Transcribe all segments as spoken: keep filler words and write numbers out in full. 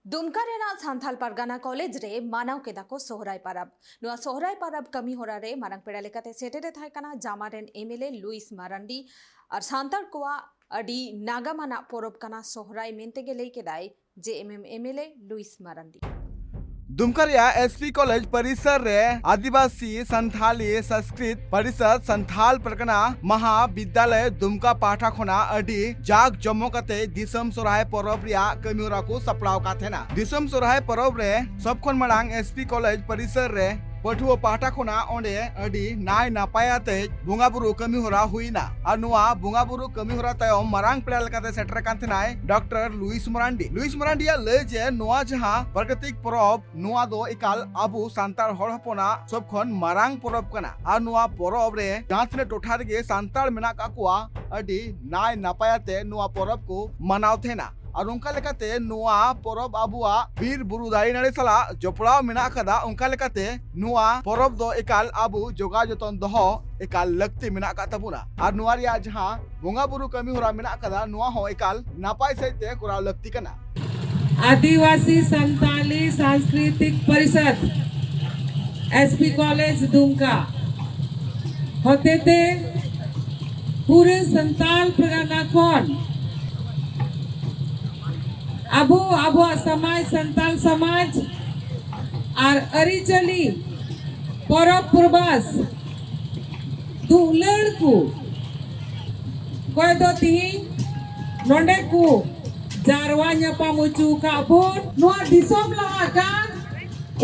ᱫᱩᱢᱠᱟ ᱨᱮᱱᱟᱜ ᱥᱟᱱᱛᱷᱟᱞ ᱯᱟᱨᱜᱟᱱᱟ ᱠᱚᱞᱮᱡᱽ ᱨᱮ ᱢᱟᱱᱟᱣ ᱠᱮᱫᱟ ᱠᱚ ᱥᱚᱦᱨᱟᱭ ᱯᱟᱨᱟᱵᱽ᱾ ᱱᱚᱣᱟ ᱥᱚᱦᱨᱟᱭ ᱯᱟᱨᱟᱵᱽ ᱠᱟᱹᱢᱤ ᱦᱚᱨᱟ ᱨᱮ ᱢᱟᱨᱟᱝ ᱯᱮᱲᱟ ᱞᱮᱠᱟᱛᱮ ᱥᱮᱴᱮᱨ ᱮ ᱛᱟᱦᱮᱸ ᱠᱟᱱᱟ ᱡᱟᱢᱟ ᱨᱮᱱ M L A Louis Marandi ᱟᱨ ᱥᱟᱱᱛᱟᱲ ᱠᱚᱣᱟᱜ ᱟᱹᱰᱤ ᱱᱟᱜᱟᱢ ᱟᱱᱟᱜ ᱯᱚᱨᱚᱵᱽ ᱠᱟᱱᱟ ᱥᱚᱦᱨᱟᱭ ᱢᱮᱱᱛᱮ ᱜᱮ ᱞᱟᱹᱭ ᱠᱮᱫᱟᱭ ᱡᱮ ᱮᱢ ᱮᱢ M L A Louis Marandi. ᱫᱩᱢᱠᱟ ᱨᱮᱭᱟᱜ ᱮᱥ ᱯᱤ ᱠᱚᱞᱮᱡᱽ ᱯᱚᱨᱤᱥᱚᱨ ᱨᱮ ᱟᱹᱫᱤᱵᱟᱹᱥᱤ ᱥᱟᱱᱛᱷᱟᱞᱤ ᱥᱚᱝᱥᱠᱨᱤᱛ ᱯᱚᱨᱤᱥᱚᱫ ᱥᱟᱱᱛᱷᱟᱞ ᱯᱟᱨᱜᱟᱱᱟ ᱢᱟᱦᱟ ᱵᱤᱫᱽᱫᱟᱞᱚᱭ ᱫᱩᱢᱠᱟ ᱯᱟᱦᱴᱟ ᱠᱷᱚᱱᱟᱜ ᱟᱹᱰᱤ ᱡᱟᱠ ᱡᱚᱢᱚᱠ ᱟᱛᱮ ᱫᱤᱥᱚᱢ ᱥᱚᱨᱦᱟᱭ ᱯᱚᱨᱚᱵᱽ ᱨᱮᱭᱟᱜ ᱠᱟᱹᱢᱤ ᱦᱚᱨᱟ ᱠᱚ ᱥᱟᱯᱲᱟᱣ ᱟᱠᱟᱫ ᱛᱟᱦᱮᱱᱟ᱾ ᱫᱤᱥᱚᱢ ᱥᱚᱨᱦᱟᱭ ᱯᱚᱨᱚᱵᱽ ᱨᱮ ᱥᱚᱵ ᱠᱷᱚᱱ ᱢᱟᱲᱟᱝ ᱮᱥ ᱯᱤ ᱠᱚᱞᱮᱡᱽ ᱯᱚᱨᱤᱥᱚᱨ ᱨᱮ ᱯᱟᱹᱴᱷᱩᱣᱟᱹ ᱯᱟᱦᱴᱟ ᱠᱷᱚᱱᱟᱜ ᱚᱸᱰᱮ ᱟᱹᱰᱤ ᱱᱟᱭ ᱱᱟᱯᱟᱭ ᱟᱛᱮ ᱵᱚᱸᱜᱟ ᱵᱩᱨᱩ ᱠᱟᱹᱢᱤ ᱦᱚᱨᱟ ᱦᱩᱭᱱᱟ᱾ ᱟᱨ ᱱᱚᱣᱟ ᱵᱚᱸᱜᱟ ᱵᱩᱨᱩ ᱠᱟᱹᱢᱤ ᱦᱚᱨᱟ ᱛᱟᱭᱚᱢ ᱢᱟᱨᱟᱝ ᱯᱮᱲᱟ ᱞᱮᱠᱟᱛᱮ ᱥᱮᱴᱮᱨ ᱟᱠᱟᱱ ᱛᱟᱦᱮᱱᱟᱭ ᱰᱚᱠᱴᱚᱨ ᱞᱩᱭᱤᱥ ᱢᱟᱨᱟᱱᱰᱤ᱾ ᱞᱩᱭᱤᱥ ᱢᱟᱨᱟᱱᱰᱤᱭᱟᱜ ᱞᱟᱹᱭ ᱡᱮ ᱱᱚᱣᱟ ᱡᱟᱦᱟᱸ ᱯᱨᱟᱠᱨᱤᱛᱤᱠ ᱯᱚᱨᱚᱵᱽ, ᱱᱚᱣᱟ ᱫᱚ ᱮᱠᱟᱞ ᱟᱵᱚ ᱥᱟᱱᱛᱟᱲ ᱦᱚᱲ ᱦᱚᱯᱚᱱᱟᱜ ᱥᱚᱵ ᱠᱷᱚᱱ ᱢᱟᱨᱟᱝ ᱯᱚᱨᱚᱵᱽ ᱠᱟᱱᱟ᱾ ᱟᱨ ᱱᱚᱣᱟ ᱯᱚᱨᱚᱵᱽ ᱨᱮ ᱡᱟᱦᱟᱸ ᱛᱤᱱᱟᱹᱜ ᱴᱚᱴᱷᱟ ᱨᱮᱜᱮ ᱥᱟᱱᱛᱟᱲ ᱢᱮᱱᱟᱜ ᱠᱟᱜ ᱠᱚᱣᱟ, ᱟᱹᱰᱤ ᱱᱟᱭ ᱱᱟᱯᱟᱭ ᱟᱛᱮ ᱱᱚᱣᱟ ᱯᱚᱨᱚᱵᱽ ᱠᱚ ᱢᱟᱱᱟᱣ ᱛᱟᱦᱮᱱᱟ᱾ ᱟᱨ ᱚᱱᱠᱟ ᱞᱮᱠᱟᱛᱮ ᱱᱚᱣᱟ ᱯᱚᱨᱚᱵᱽ ᱟᱵᱚᱣᱟᱜ ᱵᱤᱨ ᱵᱩᱨᱩ ᱫᱟᱨᱮ ᱱᱟᱹᱲᱤ ᱥᱟᱞᱟᱜ ᱡᱚᱯᱲᱟᱣ ᱢᱮᱱᱟᱜ ᱟᱠᱟᱫᱟ᱾ ᱚᱱᱠᱟ ᱞᱮᱠᱟᱛᱮ ᱱᱚᱣᱟ ᱯᱚᱨᱚᱵᱽ ᱫᱚ ᱮᱠᱟᱞ ᱟᱵᱚ ᱡᱚᱜᱟᱣ ᱡᱚᱛᱚᱱ ᱫᱚᱦᱚ ᱮᱠᱟᱞ ᱞᱟᱹᱠᱛᱤ ᱢᱮᱱᱟᱜ ᱟᱠᱟᱫ ᱛᱟᱵᱚᱱᱟ᱾ ᱟᱨ ᱱᱚᱣᱟ ᱨᱮᱭᱟᱜ ᱡᱟᱦᱟᱸ ᱵᱚᱸᱜᱟ ᱵᱩᱨᱩ ᱠᱟᱹᱢᱤ ᱦᱚᱨᱟ ᱢᱮᱱᱟᱜ ᱟᱠᱟᱫᱟ, ᱱᱚᱣᱟ ᱦᱚᱸ ᱮᱠᱟᱞ ᱱᱟᱯᱟᱭ ᱥᱟᱹᱦᱤᱡ ᱛᱮ ᱠᱚᱨᱟᱣ ᱞᱟᱹᱠᱛᱤ ᱠᱟᱱᱟ᱾ ᱟᱹᱫᱤᱵᱟᱹᱥᱤ ᱥᱟᱱᱛᱟᱞᱤ ᱥᱟᱝᱥᱠᱨᱤᱛᱤᱠ ᱯᱚᱨᱤᱥᱚᱫᱽ, ᱮᱥ ᱯᱤ ᱠᱚᱞᱮᱡᱽ ᱫᱩᱢᱠᱟ ᱦᱚᱛᱮᱛᱮ ᱯᱩᱨᱟᱹ ᱥᱟᱱᱛᱟᱞ ᱯᱟᱨᱜᱟᱱᱟ ᱠᱷᱚᱱ ᱟᱵᱚ, ᱟᱵᱚᱣᱟᱜ ᱥᱚᱢᱟᱡᱽ, ᱥᱟᱱᱛᱟᱞ ᱥᱚᱢᱟᱡᱽ ᱟᱨ ᱟᱹᱨᱤᱪᱟᱹᱞᱤ, ᱯᱚᱨᱚᱵᱽ ᱯᱚᱨᱵᱟᱥ, ᱫᱩᱞᱟᱹᱲ ᱠᱚ ᱚᱠᱚᱭ ᱫᱚ ᱛᱤᱦᱤᱧ ᱱᱚᱰᱮ ᱠᱚ ᱡᱟᱨᱣᱟ ᱧᱟᱯᱟᱢ ᱦᱚᱪᱚ ᱟᱠᱟᱫ ᱵᱚᱱ᱾ ᱱᱚᱣᱟ ᱫᱤᱥᱚᱢ ᱞᱟᱦᱟᱜ ᱠᱟᱱ,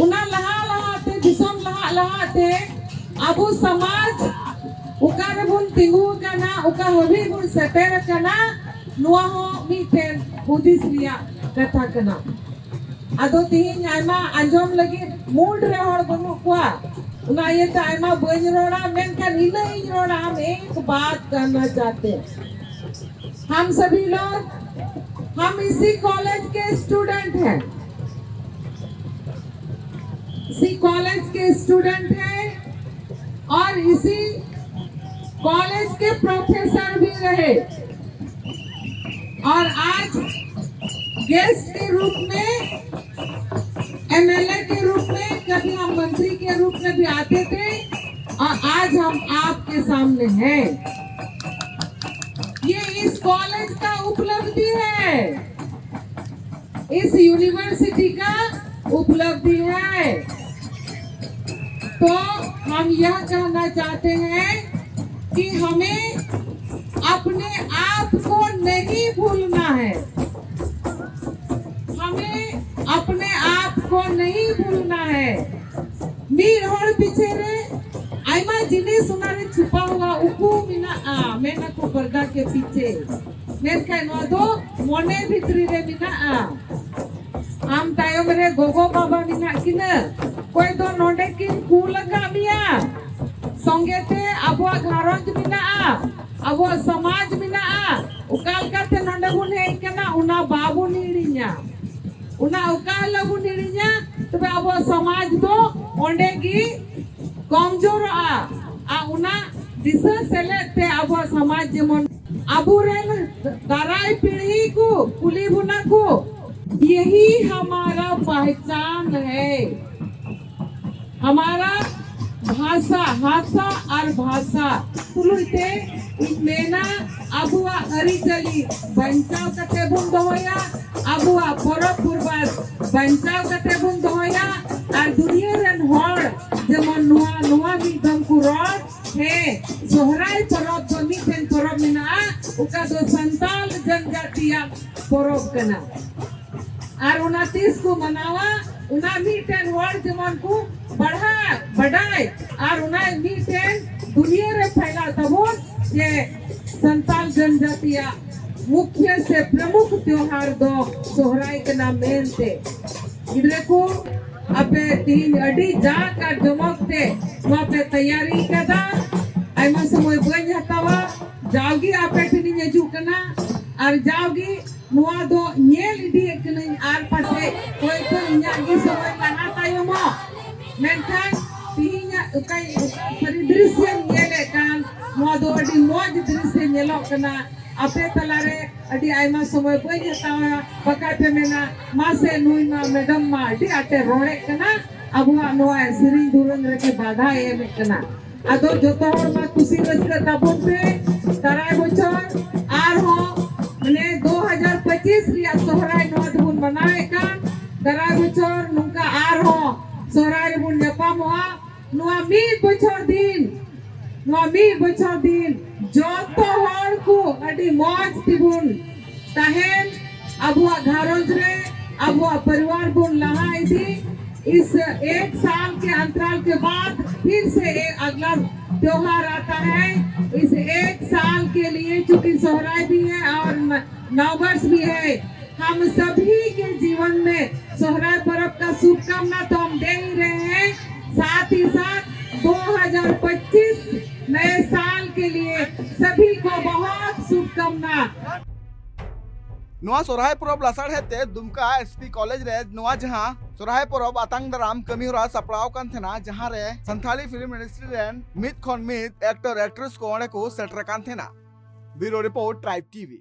ᱚᱱᱟ ᱞᱟᱦᱟ ᱞᱟᱦᱟᱛᱮ, ᱫᱤᱥᱚᱢ ᱞᱟᱦᱟᱜ ᱞᱟᱦᱟᱛᱮ ᱟᱵᱚ ᱥᱚᱢᱟᱡᱽ ᱚᱠᱟ ᱨᱮᱵᱚᱱ ᱛᱤᱸᱜᱩ ᱟᱠᱟᱱᱟ, ᱚᱠᱟ ᱦᱟᱹᱵᱤᱡ ᱵᱚᱱ ᱥᱮᱴᱮᱨ ᱟᱠᱟᱱᱟ, ᱱᱚᱣᱟ ᱦᱚᱸ ᱢᱤᱫᱴᱮᱱ ᱦᱩᱫᱤᱥ ᱨᱮᱭᱟᱜ ᱠᱟᱛᱷᱟ ᱠᱟᱱᱟ᱾ ᱟᱫᱚ ᱛᱤᱦᱤᱧ ᱟᱭᱢᱟ ᱟᱸᱡᱚᱢ ᱞᱟᱹᱜᱤᱫ ᱢᱩᱰ ᱨᱮ ᱦᱚᱲ ᱵᱟᱹᱱᱩᱜ ᱠᱚᱣᱟ, ᱚᱱᱟ ᱤᱭᱟᱹᱛᱮ ᱟᱭᱢᱟ ᱵᱟᱹᱧ ᱨᱚᱲᱟ, ᱢᱮᱱᱠᱷᱟᱱ ᱤᱱᱟᱹ ᱤᱧ ᱨᱚᱲᱟ, ᱦᱟᱢ ᱮᱠ ᱵᱟᱛ ᱠᱟᱨᱱᱟ ᱪᱟᱦᱛᱮ᱾ हम सभी लोग, हम इसी कॉलेज के स्टूडेंट हैं, इसी कॉलेज के स्टूडेंट हैं और इसी कॉलेज के प्रोफेसर भी रहे। और आज गेस्ट के रूप में, एमएलए के रूप में, कभी हम मंत्री के रूप में भी आते थे और आज हम आपके सामने हैं। ये इस कॉलेज का उपलब्धि है, इस यूनिवर्सिटी का उपलब्धि है। तो हम यह कहना चाहते हैं कि हमें अपने आप को नहीं भूलना है, हमें अपने आप को नहीं भूलना है। ᱢᱤᱫ ᱦᱚᱲ ᱯᱤᱪᱷᱮ ᱨᱮ ᱟᱭᱢᱟ ᱡᱤᱱᱤᱥ ᱚᱱᱟ ᱨᱮ ᱪᱷᱩᱯᱟᱣᱟ, ᱩᱠᱩ ᱢᱮᱱᱟᱜᱼᱟ, ᱢᱮᱱᱟᱠᱚ ᱯᱚᱨᱫᱟ ᱠᱮ ᱯᱤᱪᱷᱮ, ᱢᱮᱱᱠᱷᱟᱱ ᱱᱚᱣᱟ ᱫᱚ ᱢᱚᱱᱮ ᱵᱷᱤᱛᱨᱤ ᱨᱮ ᱢᱮᱱᱟᱜᱼᱟ᱾ ᱟᱢ ᱛᱟᱭᱚᱢ ᱨᱮ ᱜᱚᱜᱚ ᱵᱟᱵᱟ ᱢᱮᱱᱟᱜ ᱠᱤᱱᱟᱹ, ᱚᱠᱚᱭ ᱫᱚ ᱱᱚᱰᱮ ᱠᱤᱱ ᱠᱩᱞ ᱟᱠᱟᱫ ᱢᱮᱭᱟ, ᱥᱚᱸᱜᱮ ᱛᱮ ᱟᱵᱚᱣᱟᱜ ᱜᱷᱟᱨᱚᱸᱡᱽ ᱢᱮᱱᱟᱜᱼᱟ, ᱟᱵᱚᱣᱟᱜ ᱥᱚᱢᱟᱡᱽ ᱢᱮᱱᱟᱜᱼᱟ᱾ ᱚᱠᱟ ᱞᱮᱠᱟᱛᱮ ᱱᱚᱰᱮ ᱵᱚᱱ ᱦᱮᱡ ᱠᱟᱱᱟ, ᱚᱱᱟ ᱵᱟᱵᱚᱱ ᱦᱤᱲᱤᱧᱟ᱾ ᱚᱱᱟ ᱚᱠᱟ ᱦᱤᱞᱳᱜ ᱵᱚᱱ ᱦᱤᱲᱤᱧᱟ, ᱛᱚᱵᱮ ᱟᱵᱚᱣᱟᱜ ᱥᱚᱢᱟᱡᱽ ᱫᱚ ᱚᱸᱰᱮ ᱜᱮ ᱠᱚᱢᱡᱳᱨᱚᱜᱼᱟ᱾ ᱟᱨ ᱚᱱᱟ ᱫᱤᱥᱟᱹ ᱥᱮᱞᱮᱫ ᱛᱮ ᱟᱵᱚᱣᱟᱜ ᱥᱚᱢᱟᱡᱽ ᱡᱮᱢᱚᱱ ᱟᱵᱚᱨᱮᱱ ᱫᱟᱨᱟᱭ ᱯᱤᱲᱦᱤ ᱠᱚ ᱠᱩᱞᱤ ᱵᱚᱱᱟ ᱠᱚ, ᱭᱮᱦᱤ ᱦᱟᱢᱟᱨᱟ ᱯᱟᱦᱪᱟᱱ ᱦᱮ᱾ ᱦᱟᱢᱟᱨᱟ ᱵᱷᱟᱥᱟ, ᱦᱟᱥᱟ ᱟᱨ ᱵᱷᱟᱥᱟ ᱛᱩᱞᱩᱡ ᱛᱮ ᱤᱧ ᱢᱮᱱᱟ, ᱟᱵᱚᱣᱟᱜ ᱟᱹᱨᱤᱪᱟᱹᱞᱤ ᱵᱟᱧᱪᱟᱣ ᱠᱟᱛᱮ ᱵᱚᱱ ᱫᱚᱦᱚᱭᱟ, ᱟᱵᱚᱣᱟᱜ ᱯᱚᱨᱚᱵᱽ ᱯᱩᱨᱵᱟᱥ ᱵᱟᱧᱪᱟᱣ ᱠᱟᱛᱮ ᱵᱚᱱ ᱫᱚᱦᱚᱭᱟ᱾ ᱟᱨ ᱫᱩᱱᱤᱭᱟᱹ ᱨᱮᱱ ᱦᱚᱲ ᱡᱮᱢᱚᱱ ᱱᱚᱣᱟ, ᱱᱚᱣᱟ ᱢᱤᱫ ᱫᱚᱢ ᱠᱚ ᱨᱚᱲ, ᱦᱮᱸ, ᱥᱚᱦᱨᱟᱭ ᱯᱚᱨᱚᱵᱽ ᱫᱚ ᱢᱤᱫᱴᱮᱱ ᱯᱚᱨᱚᱵᱽ ᱢᱮᱱᱟᱜᱼᱟ, ᱚᱠᱟ ᱫᱚ ᱥᱟᱱᱛᱟᱞ ᱡᱚᱱᱡᱟᱛᱤᱭᱟᱜ ᱯᱚᱨᱚᱵᱽ ᱠᱟᱱᱟ᱾ ᱟᱨ ᱚᱱᱟ ᱛᱤᱥ ᱠᱚ ᱢᱟᱱᱟᱣᱟ, ᱚᱱᱟ ᱢᱤᱫᱴᱮᱱ ᱦᱚᱲ ᱡᱮᱢᱚᱱ ᱠᱚ ᱵᱟᱲᱦᱟᱜ, ᱵᱟᱰᱟᱭ, ᱟᱨ ᱚᱱᱟ ᱢᱤᱫᱴᱮᱱ ᱫᱩᱱᱤᱭᱟᱹ ᱨᱮ ᱯᱷᱟᱭᱞᱟᱜ ᱛᱟᱵᱚᱱ ᱡᱮ ᱥᱟᱱᱛᱟᱞ ᱡᱚᱱᱡᱟᱛᱤᱭᱟᱜ ᱢᱩᱠᱷᱭᱟᱹ ᱥᱮ ᱯᱨᱚᱢᱩᱠᱷ ᱛᱮᱣᱦᱟᱨ ᱫᱚ ᱥᱚᱦᱨᱟᱭ ᱠᱟᱱᱟ ᱢᱮᱱᱛᱮ᱾ ᱜᱤᱫᱽᱨᱟᱹ ᱠᱚ, ᱟᱯᱮ ᱛᱤᱦᱤᱧ ᱟᱹᱰᱤ ᱡᱟᱠ ᱟᱨ ᱡᱚᱢᱚᱠ ᱛᱮ ᱱᱚᱣᱟ ᱯᱮ ᱛᱮᱭᱟᱨᱤ ᱠᱟᱫᱟ᱾ ᱟᱭᱢᱟ ᱥᱚᱢᱚᱭ ᱵᱟᱹᱧ ᱦᱟᱛᱟᱣᱟ, ᱡᱟᱣᱜᱮ ᱟᱯᱮ ᱴᱷᱮᱱᱤᱧ ᱦᱤᱡᱩᱜ ᱠᱟᱱᱟ ᱟᱨ ᱡᱟᱣᱜᱮ ᱱᱚᱣᱟ ᱫᱚ ᱧᱮᱞ ᱤᱫᱤᱭᱮᱫ ᱠᱟᱹᱱᱟᱹᱧ᱾ ᱟᱨ ᱯᱟᱥᱮᱡ ᱦᱚᱭᱛᱳ ᱤᱧᱟᱹᱜ ᱜᱮ ᱥᱚᱢᱚᱭ ᱞᱟᱦᱟ ᱛᱟᱭᱚᱢᱚᱜ, ᱢᱮᱱᱠᱷᱟᱱ ᱛᱤᱦᱤᱧᱟᱜ ᱚᱠᱟ, ᱚᱠᱟ ᱯᱚᱨᱤᱫᱨᱤᱥᱭᱚᱧ ᱧᱮᱞᱮᱫ ᱠᱟᱱ, ᱱᱚᱣᱟ ᱫᱚ ᱟᱹᱰᱤ ᱢᱚᱡᱽ ᱫᱨᱤᱥᱭᱚ ᱧᱮᱞᱚᱜ ᱠᱟᱱᱟ᱾ ᱟᱯᱮ ᱛᱟᱞᱟᱨᱮ ᱟᱹᱰᱤ ᱟᱭᱢᱟ ᱥᱚᱢᱚᱭ ᱵᱟᱹᱧ ᱦᱟᱛᱟᱣᱟ, ᱵᱟᱠᱷᱟᱡ ᱯᱮ ᱢᱮᱱᱟ, ᱢᱟᱥᱮ ᱱᱩᱭ ᱢᱟ ᱢᱮᱰᱟᱢ ᱢᱟ ᱟᱹᱰᱤ ᱟᱸᱴᱮ ᱨᱚᱲᱮᱫ ᱠᱟᱱᱟ, ᱟᱵᱚᱣᱟᱜ ᱱᱚᱣᱟ ᱥᱮᱨᱮᱧ ᱫᱩᱨᱟᱹᱝ ᱨᱮᱜᱮ ᱵᱟᱫᱷᱟᱭ ᱮᱢᱮᱫ ᱠᱟᱱᱟ᱾ ᱟᱫᱚ ᱡᱚᱛᱚ ᱦᱚᱲ ᱢᱟ ᱠᱩᱥᱤ ᱨᱟᱹᱥᱠᱟᱹ ᱛᱟᱵᱚᱱ ᱯᱮ᱾ ᱫᱟᱨᱟᱭ ᱵᱚᱪᱷᱚᱨ ᱟᱨᱦᱚᱸ ᱢᱟᱱᱮ ᱫᱩ ᱦᱟᱡᱟᱨ ᱯᱚᱸᱪᱤᱥ ᱨᱮᱭᱟᱜ ᱥᱚᱦᱨᱟᱭ ᱱᱚᱣᱟ ᱫᱚᱵᱚᱱ ᱢᱟᱱᱟᱣᱮᱫ ᱠᱟᱱ, ᱫᱟᱨᱟᱭ ᱵᱚᱪᱷᱚᱨ ᱱᱚᱝᱠᱟ ᱟᱨᱦᱚᱸ ᱥᱚᱦᱨᱟᱭ ᱨᱮᱵᱚᱱ ᱧᱟᱯᱟᱢᱚᱜᱼᱟ᱾ ᱱᱚᱣᱟ ᱢᱤᱫ ᱵᱚᱪᱷᱚᱨ ᱫᱤᱱ, ᱱᱚᱣᱟ ᱢᱤᱫ ᱵᱚᱪᱷᱚᱨ ᱫᱤᱱ ᱡᱚᱛᱚ ᱦᱚᱲ ᱠᱚ ᱟᱹᱰᱤ ᱢᱚᱡᱽ ᱛᱮᱵᱚᱱ ᱛᱟᱦᱮᱱ, ᱟᱵᱚᱣᱟᱜ ᱜᱷᱟᱨᱚᱸᱡᱽ ᱨᱮ ᱟᱵᱚᱣᱟᱜ ᱯᱚᱨᱤᱵᱟᱨ ᱵᱚᱱ ᱞᱟᱦᱟ ᱤᱫᱤ᱾ इस एक साल के अंतराल के बाद फिर से एक अगला त्योहार आता है। इस एक साल के लिए चूंकि सोहराय भी है और न-, नववर्ष भी है, हम सभी के जीवन में सोहराय पर्व का शुभकामना तो हम दे ही रहे हैं, साथ ही साथ दो हज़ार पच्चीस नए साल के लिए सभी को बहुत शुभकामना। ᱱᱚᱣᱟ ᱥᱚᱨᱦᱟᱭ ᱯᱚᱨᱚᱵᱽ ᱞᱟᱥᱟᱲᱦᱮᱫ ᱛᱮ ᱫᱩᱢᱠᱟ ᱮᱥ ᱯᱤ ᱠᱚᱞᱮᱡᱽ ᱨᱮ ᱱᱚᱣᱟ ᱡᱟᱦᱟᱸ ᱥᱚᱨᱦᱟᱭ ᱯᱚᱨᱚᱵᱽ ᱟᱛᱟᱝ ᱫᱟᱨᱟᱢ ᱠᱟᱹᱢᱤ ᱦᱚᱨᱟ ᱥᱟᱯᱲᱟᱣ ᱠᱟᱱ ᱛᱟᱦᱮᱱᱟ, ᱡᱟᱦᱟᱸ ᱨᱮ ᱥᱟᱱᱛᱷᱟᱞᱤ ᱯᱷᱤᱞᱢ ᱤᱱᱰᱟᱥᱴᱨᱤ ᱨᱮᱱ ᱢᱤᱫ ᱠᱷᱚᱱ ᱢᱤᱫ ᱮᱠᱴᱚᱨ ᱮᱠᱴᱨᱮᱥ ᱠᱚ ᱚᱸᱰᱮ ᱠᱚ ᱥᱮᱴᱮᱨ ᱟᱠᱟᱱ ᱛᱟᱦᱮᱱᱟ᱾ ᱵᱤᱭᱩᱨᱳ ᱨᱤᱯᱳᱨᱴ, ᱴᱨᱟᱭᱤᱵᱽ ᱴᱤᱵᱷᱤ᱾